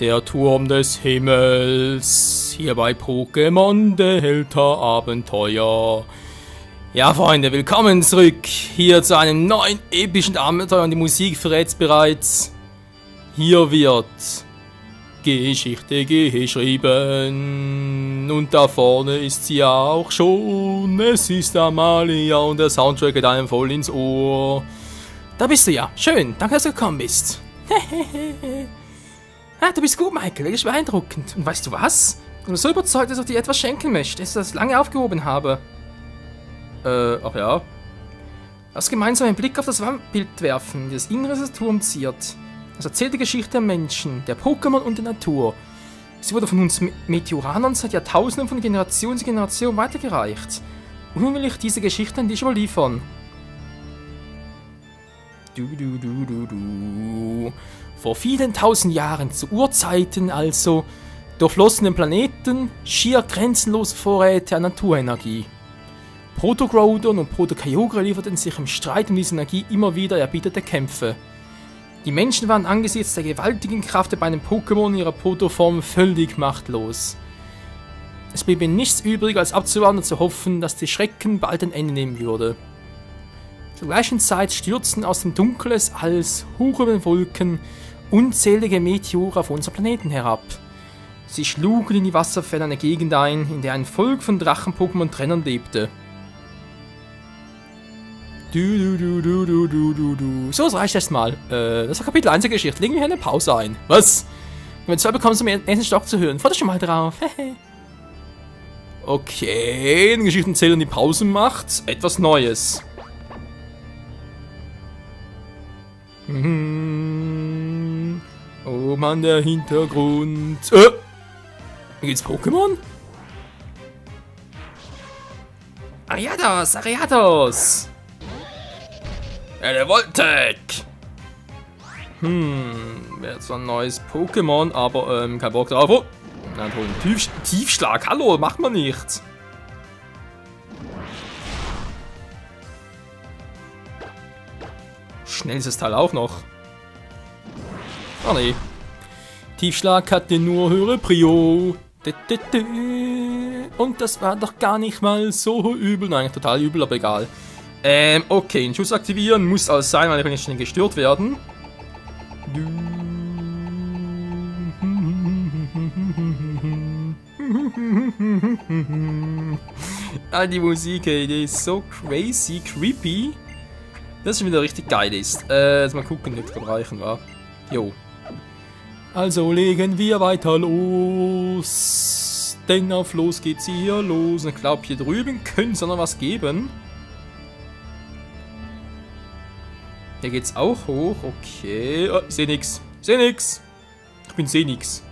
Der Turm des Himmels, hier bei Pokémon, der Held der Abenteuer. Ja, Freunde, willkommen zurück hier zu einem neuen epischen Abenteuer und die Musik verrät's bereits. Hier wird Geschichte geschrieben und da vorne ist sie auch schon. Es ist Amalia und der Soundtrack geht einem voll ins Ohr. Da bist du ja, schön, danke, dass du gekommen bist. Ah, du bist gut, Michael, wirklich beeindruckend. Und weißt du was? Ich bin so überzeugt, dass ich dir etwas schenken möchte, dass ich das lange aufgehoben habe. Ach ja. Lass gemeinsam einen Blick auf das Wandbild werfen, das Innere des Turms ziert. Das erzählt die Geschichte der Menschen, der Pokémon und der Natur. Sie wurde von uns Meteoranern seit Jahrtausenden von Generation zu Generation weitergereicht. Und nun will ich diese Geschichte an dich überliefern. Vor vielen tausend Jahren, zu Urzeiten also, durchflossen den Planeten schier grenzenlose Vorräte an Naturenergie. Proto-Groudon und Proto-Kyogre lieferten sich im Streit um diese Energie immer wieder erbitterte Kämpfe. Die Menschen waren angesichts der gewaltigen Kraft der beiden Pokémon in ihrer Proto-Form völlig machtlos. Es blieb ihnen nichts übrig, als abzuwarten und zu hoffen, dass die Schrecken bald ein Ende nehmen würde. Zur gleichen Zeit stürzten aus dem Dunkel des Alls hoch über den Wolken unzählige Meteore auf unseren Planeten herab. Sie schlugen in die Wasserfälle einer Gegend ein, in der ein Volk von Drachen-Pokémon-Trennern lebte. So, das reicht erstmal. Das war Kapitel 1 der Geschichte. Legen wir hier eine Pause ein. Was? Wenn 2 bekommst du mir den ersten Stock zu hören. Freut euch schon mal drauf. Okay, den Geschichtenerzähler die Pause macht. Etwas Neues. Oh Mann, der Hintergrund. Hier geht's Pokémon? Ariados, Ariados! Der Voltec! Wäre zwar ein neues Pokémon, aber kein Bock drauf. Oh, dann holen Tiefschlag. Hallo, macht man nicht. Schnell ist das Teil auch noch. Oh ne. Tiefschlag hatte nur höhere Prio. Und das war doch gar nicht mal so übel. Nein, total übel, aber egal. Okay, den Schuss aktivieren muss alles sein, weil ich kann nicht schnell gestört werden. Die Musik, ey, die ist so crazy, creepy. Das schon wieder richtig geil ist. Jetzt mal gucken, ob das reichen war. Jo. Also legen wir weiter los. Denn auf los geht's hier los. Ich glaube, hier drüben könnte es noch was geben. Hier geht's auch hoch. Okay. Oh, seh nix. Seh nix. Ich bin seh nix.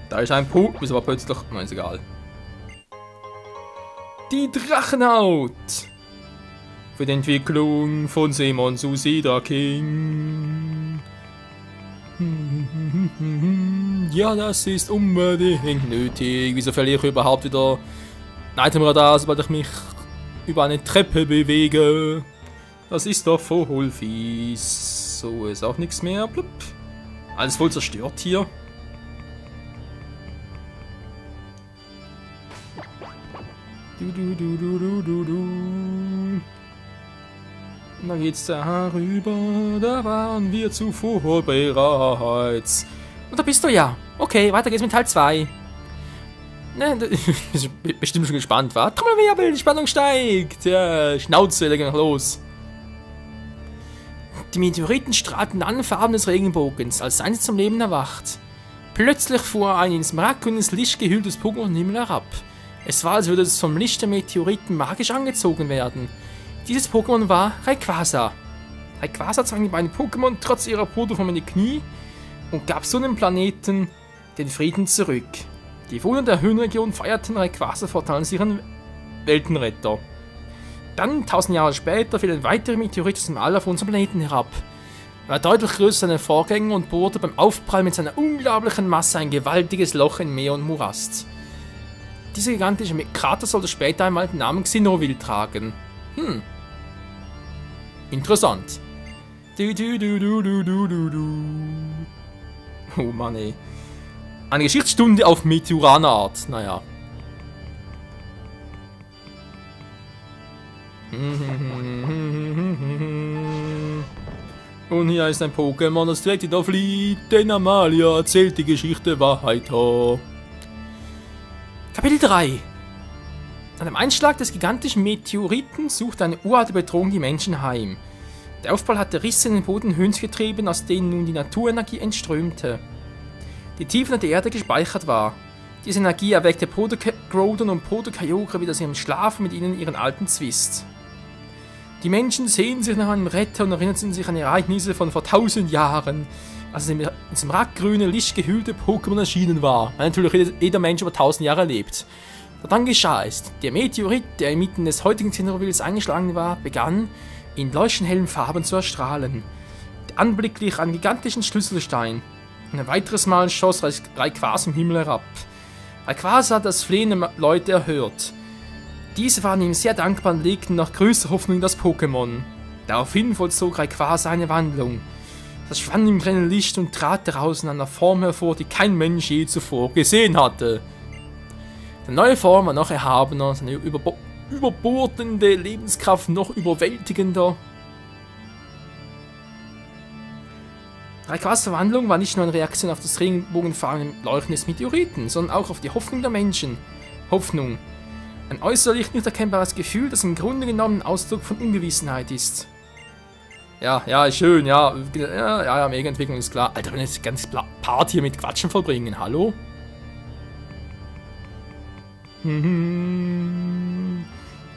Da ist ein Punkt. Ist aber plötzlich. Nein, ist egal. Die Drachenhaut. Für die Entwicklung von Seemon zu Cedar King. Ja, das ist unbedingt nötig. Wieso verliere ich überhaupt wieder ein Itemradar, sobald ich mich über eine Treppe bewege? Das ist doch voll fies. So, ist auch nichts mehr. Blub. Alles voll zerstört hier. Und dann geht's da rüber, da waren wir zuvor bereits. Und da bist du ja. Okay, weiter geht's mit Teil 2. Ne, bestimmt schon gespannt, wa? Trommelwirbel, die Spannung steigt. Ja, Schnauze, da geht noch los. Die Meteoriten strahlten an Farben des Regenbogens, als seien sie zum Leben erwacht. Plötzlich fuhr ein ins mirakulöses Licht gehülltes Pokémon vom Himmel herab. Es war, als würde es vom Licht der Meteoriten magisch angezogen werden. Dieses Pokémon war Rayquaza. Rayquaza zwang die beiden Pokémon trotz ihrer Protoform in die Knie und gab so dem Planeten den Frieden zurück. Die Bewohner der Höhenregion feierten Rayquaza fortan als ihren Weltenretter. Dann, 1000 Jahre später, fiel ein weiterer Meteorit aus dem All auf unseren Planeten herab. Er war deutlich größer als seine Vorgänger und bohrte beim Aufprall mit seiner unglaublichen Masse ein gewaltiges Loch in Meer und Morast. Dieser gigantische Krater sollte später einmal den Namen Xenovil tragen. Interessant. Oh Mann, ey. Eine Geschichtsstunde auf Meteoranart. Naja. Und hier ist ein Pokémon, das direkt wieder flieht, denn Amalia erzählt die Geschichte weiter. Kapitel 3. An dem Einschlag des gigantischen Meteoriten suchte eine uralte Bedrohung die Menschen heim. Der Aufprall hatte Risse in den Boden Höhns getrieben, aus denen nun die Naturenergie entströmte, die tief in der Erde gespeichert war. Diese Energie erweckte Proto-Groudon und Proto-Kyogre wieder aus ihrem Schlaf und mit ihnen ihren alten Zwist. Die Menschen sehen sich nach einem Retter und erinnerten sich an Ereignisse von vor 1000 Jahren, als es in diesem rackgrüne, lichtgehüllte Pokémon erschienen war, weil natürlich jeder Mensch über 1000 Jahre lebt. Und dann geschah es. Der Meteorit, der inmitten des heutigen Xenovilles eingeschlagen war, begann, in leuchtend hellen Farben zu erstrahlen. Der Anblick glich einen gigantischen Schlüsselstein. Und ein weiteres Mal schoss Rayquaza im Himmel herab. Rayquaza hat das Flehen der Leute erhört. Diese waren ihm sehr dankbar und legten noch größere Hoffnung in das Pokémon. Daraufhin vollzog Rayquaza eine Wandlung. Das schwand im grellen Licht und trat daraus in einer Form hervor, die kein Mensch je zuvor gesehen hatte. Die neue Form war noch erhabener, seine überbordende Lebenskraft noch überwältigender. Rayquazas Verwandlung war nicht nur eine Reaktion auf das regenbogenfarbene Leuchten des Meteoriten, sondern auch auf die Hoffnung der Menschen. Hoffnung. Ein äußerlich nicht erkennbares Gefühl, das im Grunde genommen ein Ausdruck von Ungewissenheit ist. Ja, schön, ja, Mega-Entwicklung ist klar. Alter, wenn ich das ganze Part hier mit Quatschen verbringen, hallo?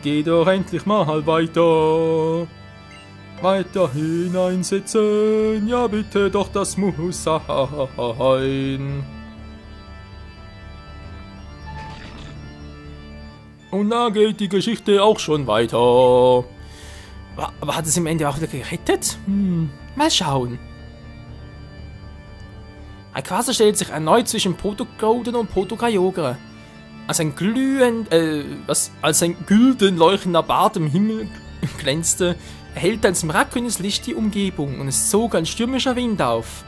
Geh doch endlich mal weiter. Weiter hineinsetzen, ja bitte doch, das muss sein. Und da geht die Geschichte auch schon weiter. Aber hat es im Ende auch wieder gerettet? Mal schauen. Rayquaza stellt sich erneut zwischen Proto-Groudon und Proto-Kyogre. Als ein gülden leuchtender Bart im Himmel glänzte, erhellte ein smaragdgrünes Licht die Umgebung und es zog ein stürmischer Wind auf.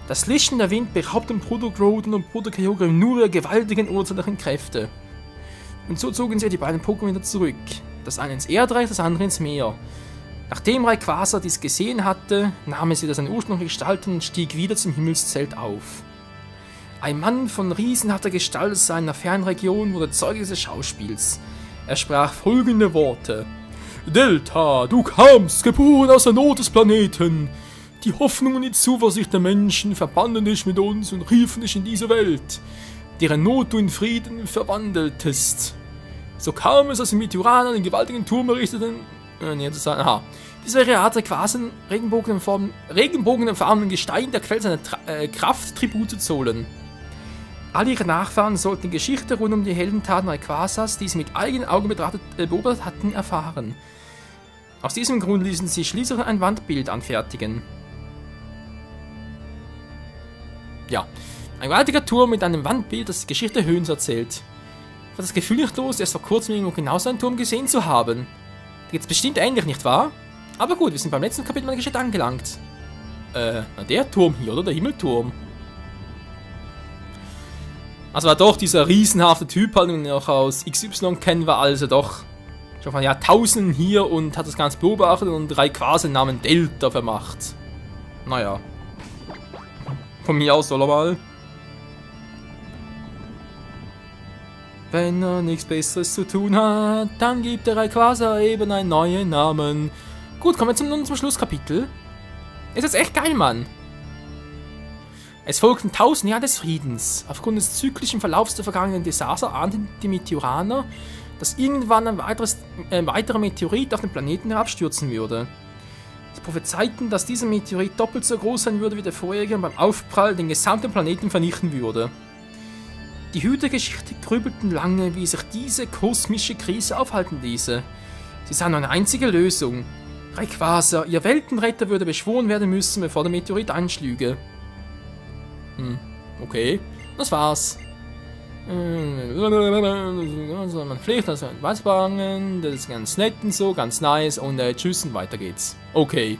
Das Licht und der Wind beraubten Proto-Groudon und Proto-Kyogre nur ihrer gewaltigen urteillichen Kräfte. Und so zogen sie die beiden Pokémon wieder zurück. Das eine ins Erdreich, das andere ins Meer. Nachdem Rayquaza dies gesehen hatte, nahm es wieder seine ursprüngliche Gestalt und stieg wieder zum Himmelszelt auf. Ein Mann von riesenhafter Gestalt aus einer fernen Region wurde Zeuge dieses Schauspiels. Er sprach folgende Worte: Delta, du kamst, geboren aus der Not des Planeten. Die Hoffnung und die Zuversicht der Menschen verbanden dich mit uns und riefen dich in diese Welt, deren Not du in Frieden verwandeltest. So kam es, als die Meteoraner den gewaltigen Turm errichteten. Dieser Reater quasi regenbogenfarbenen Gestein der Quelle seiner Kraft Tribut zu zollen. Alle ihre Nachfahren sollten die Geschichte rund um die Heldentaten Rayquazas, die sie mit eigenen Augen beobachtet hatten, erfahren. Aus diesem Grund ließen sie schließlich ein Wandbild anfertigen. Ja, ein gewaltiger Turm mit einem Wandbild, das die Geschichte Höhns erzählt. Ich war das Gefühl nicht los, erst vor kurzem irgendwo genauso einen Turm gesehen zu haben. Da geht's bestimmt ähnlich, nicht wahr? Aber gut, wir sind beim letzten Kapitel meiner Geschichte angelangt. Na der Turm hier, oder? Der Himmelturm. Also war doch dieser riesenhafte Typ, halt, den wir noch aus XY kennen, war also doch schon von Jahrtausenden hier und hat das Ganze beobachtet und Rayquaza Namen Delta vermacht. Naja. Von mir aus soll er mal. Wenn er nichts Besseres zu tun hat, dann gibt der Rayquaza eben einen neuen Namen. Gut, kommen wir nun zum Schlusskapitel. Ist jetzt echt geil, Mann. Es folgten 1000 Jahre des Friedens. Aufgrund des zyklischen Verlaufs der vergangenen Desaster ahnten die Meteoraner, dass irgendwann ein weiterer Meteorit auf den Planeten herabstürzen würde. Sie prophezeiten, dass dieser Meteorit doppelt so groß sein würde wie der vorherige und beim Aufprall den gesamten Planeten vernichten würde. Die Hüter der Geschichte grübelten lange, wie sich diese kosmische Krise aufhalten ließe. Sie sahen nur eine einzige Lösung. Rayquaza, ihr Weltenretter, würde beschworen werden müssen, bevor der Meteorit einschlüge. Okay, das war's. Man fliegt also ein Weißwagen, das ist ganz nett und so, ganz nice und tschüss und weiter geht's. Okay.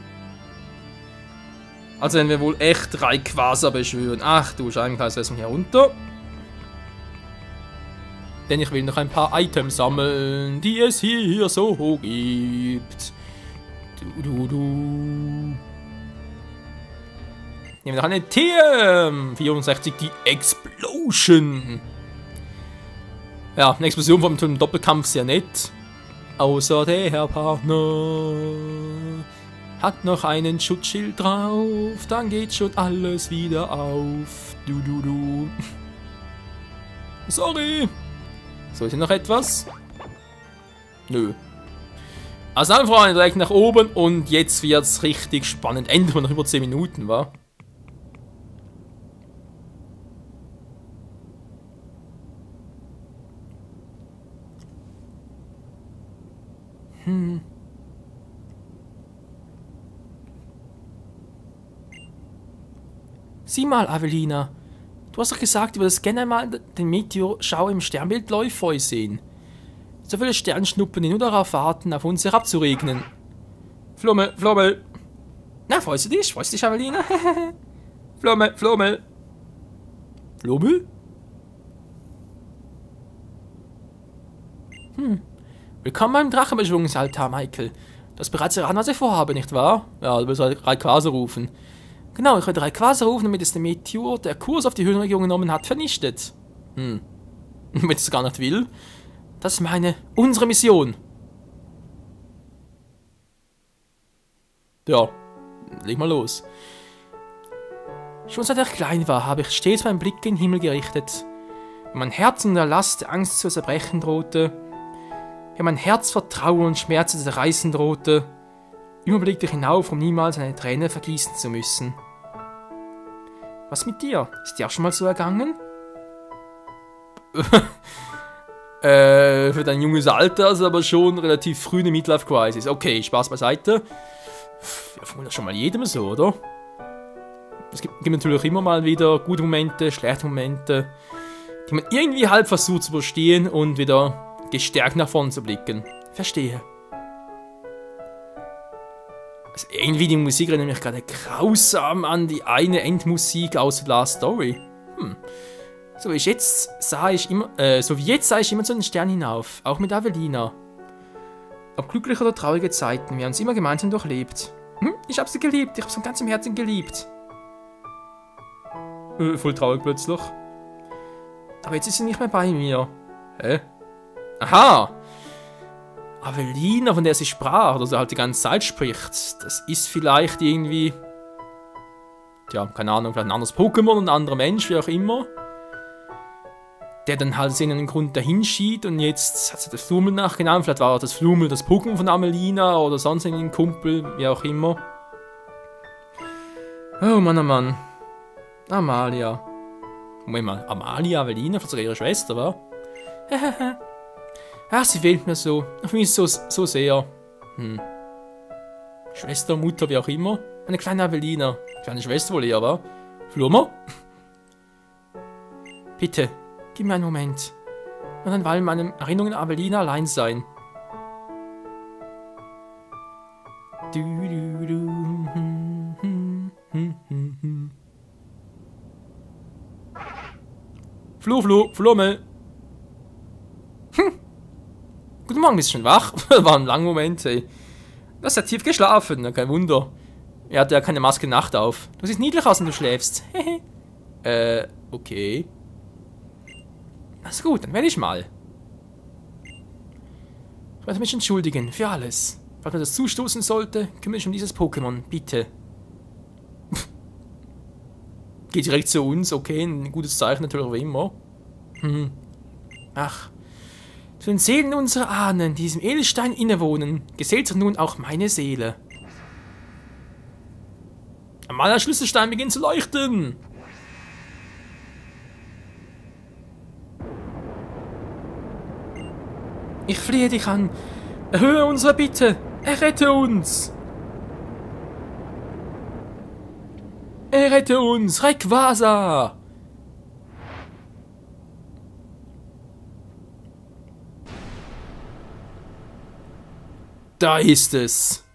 Also wenn wir wohl echt Rayquaza beschwören. Ach du Scheibenkreis, lassen wir hier runter. Denn ich will noch ein paar Items sammeln, die es hier so gibt. Nehmen wir noch eine TM64, die Explosion. Ja, eine Explosion vom Doppelkampf sehr nett. Außer der Herr Partner hat noch einen Schutzschild drauf, dann geht schon alles wieder auf. Sorry. So, ist hier noch etwas? Nö. Also dann, Freunde, direkt nach oben und jetzt wird's richtig spannend. Endlich mal noch über 10 Minuten, wa? Sieh mal, Avelina. Du hast doch gesagt, du würdest gerne mal den Meteorschau im Sternbild Leufeu sehen. So viele Sternschnuppen, die nur darauf warten, auf uns herabzuregnen. Flumme, Flumme. Na, freust du dich? Freust du dich, Avelina? Flumme, Flumme. Flumme? Willkommen beim Drachenbeschwörungsaltar, Michael. Du hast bereits erraten, was ich vorhabe, nicht wahr? Ja, du willst halt Rayquaza rufen. Genau, ich werde Rayquaza rufen, damit es den Meteor, der Kurs auf die Höhenregion genommen hat, vernichtet. Wenn es gar nicht will. Das ist unsere Mission. Ja, leg mal los. Schon seit ich klein war, habe ich stets meinen Blick in den Himmel gerichtet. Wenn mein Herz in der Last der Angst zu zerbrechen drohte, wenn mein Herz vor Trauer und Schmerz zu zerreißen drohte, immer blickte ich hinauf, um niemals eine Träne vergießen zu müssen. Was mit dir? Ist dir auch schon mal so ergangen? Für dein junges Alter ist aber schon relativ früh eine Midlife-Crisis. Okay, Spaß beiseite. Ja, vermutlich schon mal jedem so, oder? Es gibt natürlich immer mal wieder gute Momente, schlechte Momente, die man irgendwie halb versucht zu überstehen und wieder gestärkt nach vorne zu blicken. Verstehe. Also irgendwie die Musik erinnert mich gerade grausam an die eine Endmusik aus The Last Story. So wie jetzt sah ich immer zu den Stern hinauf, auch mit Avelina. Ob glückliche oder traurige Zeiten, wir haben es immer gemeinsam durchlebt. Ich hab sie geliebt, ich hab sie von ganzem Herzen geliebt. Voll traurig plötzlich. Aber jetzt ist sie nicht mehr bei mir. Hä? Aha! Avelina, von der sie sprach, oder sie halt die ganze Zeit spricht, das ist vielleicht irgendwie... Tja, keine Ahnung, vielleicht ein anderes Pokémon, ein anderer Mensch, wie auch immer. Der dann halt aus irgendeinem Grund dahin schied und jetzt hat sie das Flumel nachgenannt. Vielleicht war das Flumel das Pokémon von Amelina oder sonst irgendein Kumpel, wie auch immer. Oh Mann, oh Mann. Amalia. Moment mal, Amalia, Avelina, vielleicht sogar ihre Schwester, wa? Ach, sie fehlt mir so. Ich vermisse so sehr. Schwester, Mutter, wie auch immer. Eine kleine Avelina. Kleine Schwester wohl eher, wa? Flummer? Bitte, gib mir einen Moment. Und dann wollen meine Erinnerungen an Avelina allein sein. Flumme. Guten Morgen, bist du schon wach? War ein langer Moment, ey. Du hast ja tief geschlafen, kein Wunder. Er hatte ja keine Maske Nacht auf. Du siehst niedlich aus, wenn du schläfst. Okay. Also gut, dann werde ich mal. Ich werde mich entschuldigen für alles. Falls mir das zustoßen sollte, kümmere dich um dieses Pokémon, bitte. Geht direkt zu uns, okay, ein gutes Zeichen natürlich wie immer. Ach, zu den Seelen unserer Ahnen, die diesem Edelstein innewohnen, gesellt sich nun auch meine Seele. Amalia Schlüsselstein beginnt zu leuchten. Ich flehe dich an, erhöhe unsere Bitte, errette uns. Errette uns, Rayquaza! Da ist es.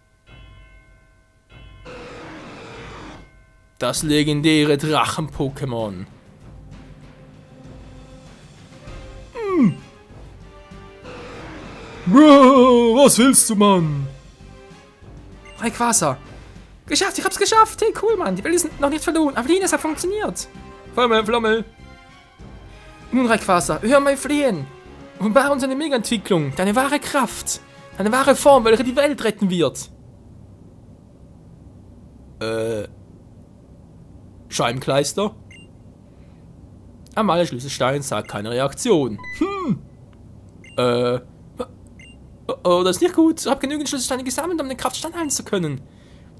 Das legendäre Drachen-Pokémon. Was willst du, Mann? Rayquaza. Geschafft, ich hab's geschafft. Hey, cool, Mann. Die Welt ist noch nicht verloren. Aber es hat funktioniert. Flammel, Flammel. Nun, Rayquaza, hör mal flehen. Offenbare uns eine Mega-Entwicklung. Deine wahre Kraft. Deine wahre Form, welche die Welt retten wird. Scheibenkleister. Amalia Schlüsselstein sagt keine Reaktion. Oh, das ist nicht gut. Ich habe genügend Schlüsselsteine gesammelt, um den Kraft standhalten zu können.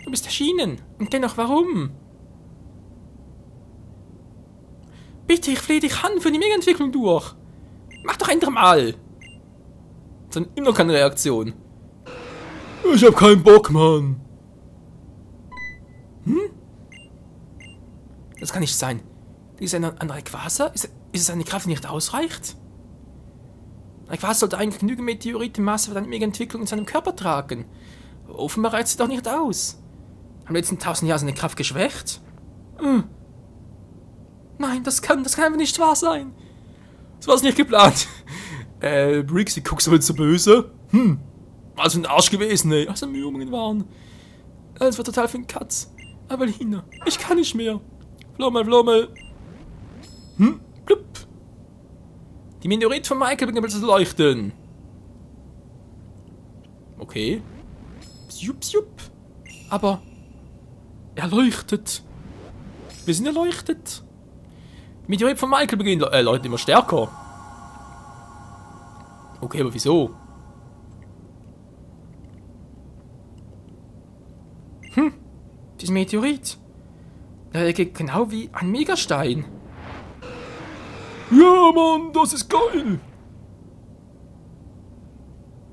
Du bist erschienen. Und dennoch, warum? Bitte, ich flehe dich an für die Mega-Entwicklung durch. Mach doch endlich mal. Dann immer noch keine Reaktion. Ich hab keinen Bock, Mann. Das kann nicht sein. Ist ein Rayquaza? Ist es eine Kraft, die nicht ausreicht? Rayquaza sollte eigentlich genügend Meteoritenmasse für eine Mega-Entwicklung in seinem Körper tragen. Offenbar reicht sie doch nicht aus. Haben die letzten 1000 Jahre seine Kraft geschwächt? Nein, das kann einfach nicht wahr sein. Das war nicht geplant. Briggs, wie guckst du wohl so böse? Also ein Arsch gewesen, ey. Also Mühungen waren. Es war total für den Katz. Aber Lina, ich kann nicht mehr. Flommel, Flommel. Plupp. Die Meteorit von Michael beginnt zu leuchten. Okay. Psiup, psiup. Aber er leuchtet. Wir sind erleuchtet. Die Meteorit von Michael beginnt leuchtet immer stärker. Okay, aber wieso? Dieser Meteorit. Der geht genau wie ein Megastein. Ja, Mann, das ist geil.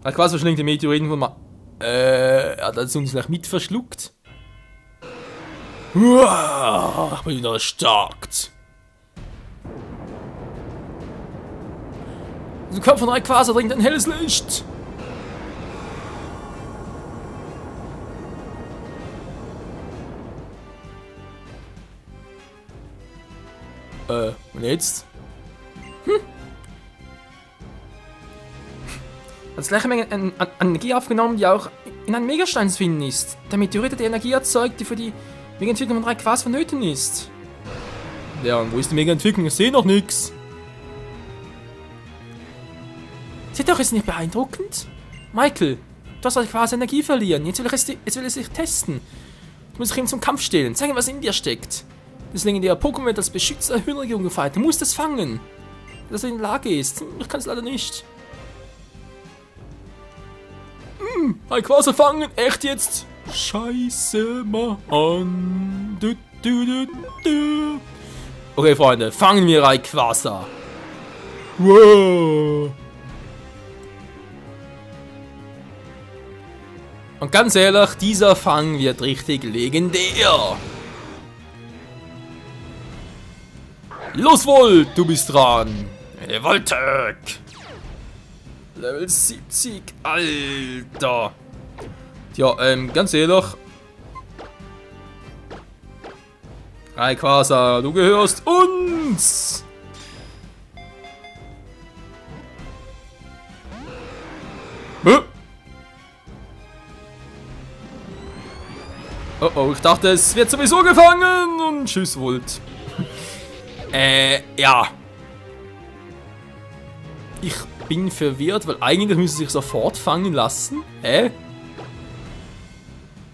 Quasi verschlingt der Meteoriten von hat das uns gleich mit verschluckt. Uah, ich bin wieder erstarkt. Der Kopf von Rayquaza dringt ein helles Licht. Und jetzt? Hat das gleiche Menge an Energie aufgenommen, die auch in einem Megastein zu finden ist. Der Meteorit hat die Energie erzeugt, die für die Mega-Entwicklung von Rayquaza vonnöten ist. Ja, und wo ist die Mega-Entwicklung? Ich sehe noch nichts. Seht doch, ist es nicht beeindruckend? Michael, du hast Rayquaza Energie verlieren. Jetzt will er sich testen. Du musst ihm zum Kampf stellen. Zeig ihm, was in dir steckt. Das legendäre Pokémon wird als Beschützer der Höhenregion gefeiert. Du musst es fangen. Dass er in der Lage ist. Ich kann es leider nicht. Rayquaza fangen. Echt jetzt? Scheiße, Mann. Okay, Freunde. Fangen wir Rayquaza. Wow. Und ganz ehrlich, dieser Fang wird richtig legendär. Los, Volt, du bist dran. Voltec. Level 70, Alter. Tja, ganz ehrlich. Rayquaza, du gehörst uns. Oh oh, ich dachte, es wird sowieso gefangen und tschüss, Volt. Ja. Ich bin verwirrt, weil eigentlich müsste sich sofort fangen lassen.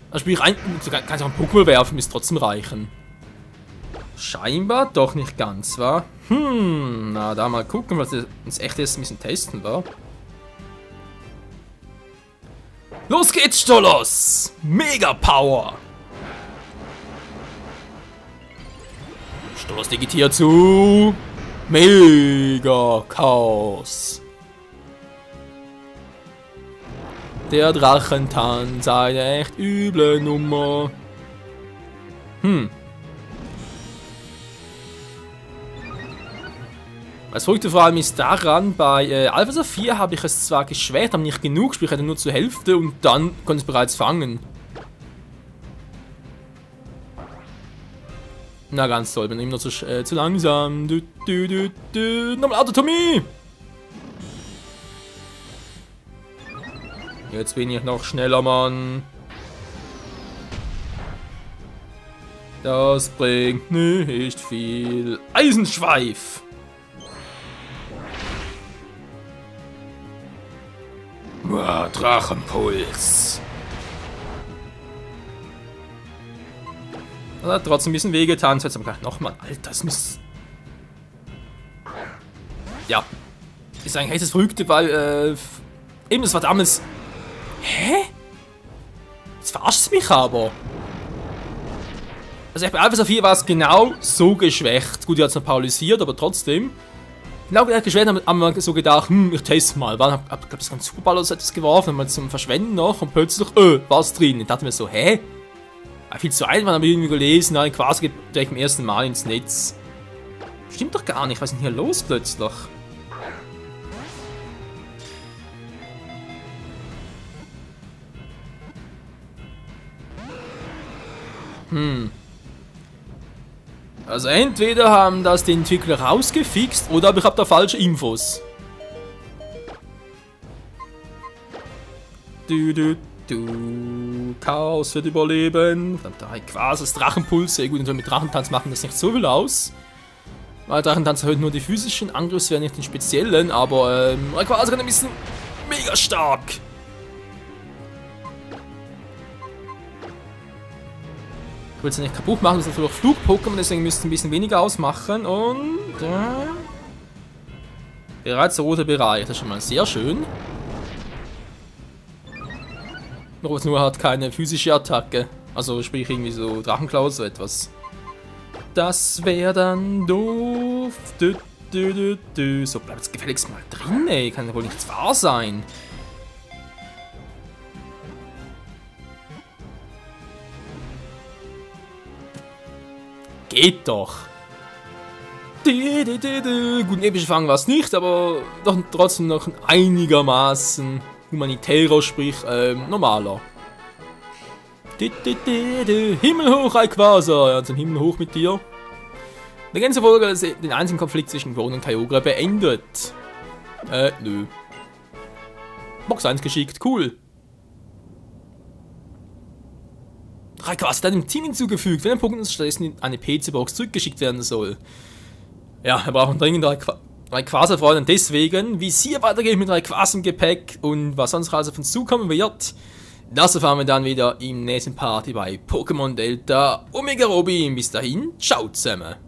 Also sprich, du kannst auch ein Pokémon werfen, müsste trotzdem reichen. Scheinbar doch nicht ganz, wa? Na, da mal gucken, was uns echt jetzt ein bisschen testen, wa? Los geht's, Stolos! Mega Power! Stolos digitiert zu Mega Chaos. Der Drachentanz, eine echt üble Nummer. Das Verrückte vor allem ist daran, bei Alpha Saphir habe ich es zwar geschwächt, aber nicht genug, sprich hatte nur zur Hälfte und dann konnte es bereits fangen. Na ganz toll, bin immer noch zu langsam. Nochmal Autotomie! Jetzt bin ich noch schneller, Mann. Das bringt nicht viel. Eisenschweif! Boah, Drachenpuls. Das hat trotzdem ein bisschen wehgetan. Jetzt aber nochmal. Alter, das muss. Ja. Ist eigentlich echt das Verrückte, weil, eben, das war damals. Hä? Jetzt verarscht es mich aber. Also, bei Alpha Saphir war es genau so geschwächt. Gut, die hat es noch paralysiert, aber trotzdem. Genau, wie geschwächt haben wir so gedacht, ich teste mal. Hab glaube das ganze Superball oder so etwas geworfen, mal zum Verschwenden noch und plötzlich, was drin? Ich dachte mir so, hä? Viel zu einfach, habe ich irgendwie gelesen, nein, quasi geht direkt zum ersten Mal ins Netz. Stimmt doch gar nicht, was ist denn hier los plötzlich? Also entweder haben das die Entwickler rausgefixt oder aber ich habe da falsche Infos. Chaos wird überleben. Dann drei Quasis, Drachenpulse. Gut, mit Drachentanz machen das nicht so viel aus. Weil Drachentanz erhöht nur die physischen Angriffswerte, nicht den speziellen. Aber Quasis kann ein bisschen mega stark. Ich will es nicht kaputt machen, das ist natürlich Flug-Pokémon, deswegen müsste es ein bisschen weniger ausmachen. Und bereits der rote Bereich, das ist schon mal sehr schön. Nur hat keine physische Attacke. Also sprich irgendwie so Drachenklaus, so etwas. Das wäre dann doof. So, bleibt jetzt gefälligst mal drin, ey. Kann ja wohl nichts wahr sein. Geht doch. Gut, ein epischer Fang war es nicht, aber doch trotzdem noch einigermaßen humanitärer, sprich normaler. Himmel hoch, Rayquaza! Ja, zum Himmel hoch mit dir. Die ganze Folge hat den einzigen Konflikt zwischen Gon und Kyogre beendet. Nö. Box 1 geschickt, cool. Rayquaza hat einem Team hinzugefügt, wenn ein Pokémon stattdessen in eine PC-Box zurückgeschickt werden soll. Ja, wir brauchen dringend Rayquaza-Freunde und deswegen, wie es hier weitergeht mit Rayquaza im Gepäck und was sonst alles auf uns zukommen wird, das erfahren wir dann wieder im nächsten Part bei Pokémon Delta Omega Robin. Bis dahin, ciao zusammen.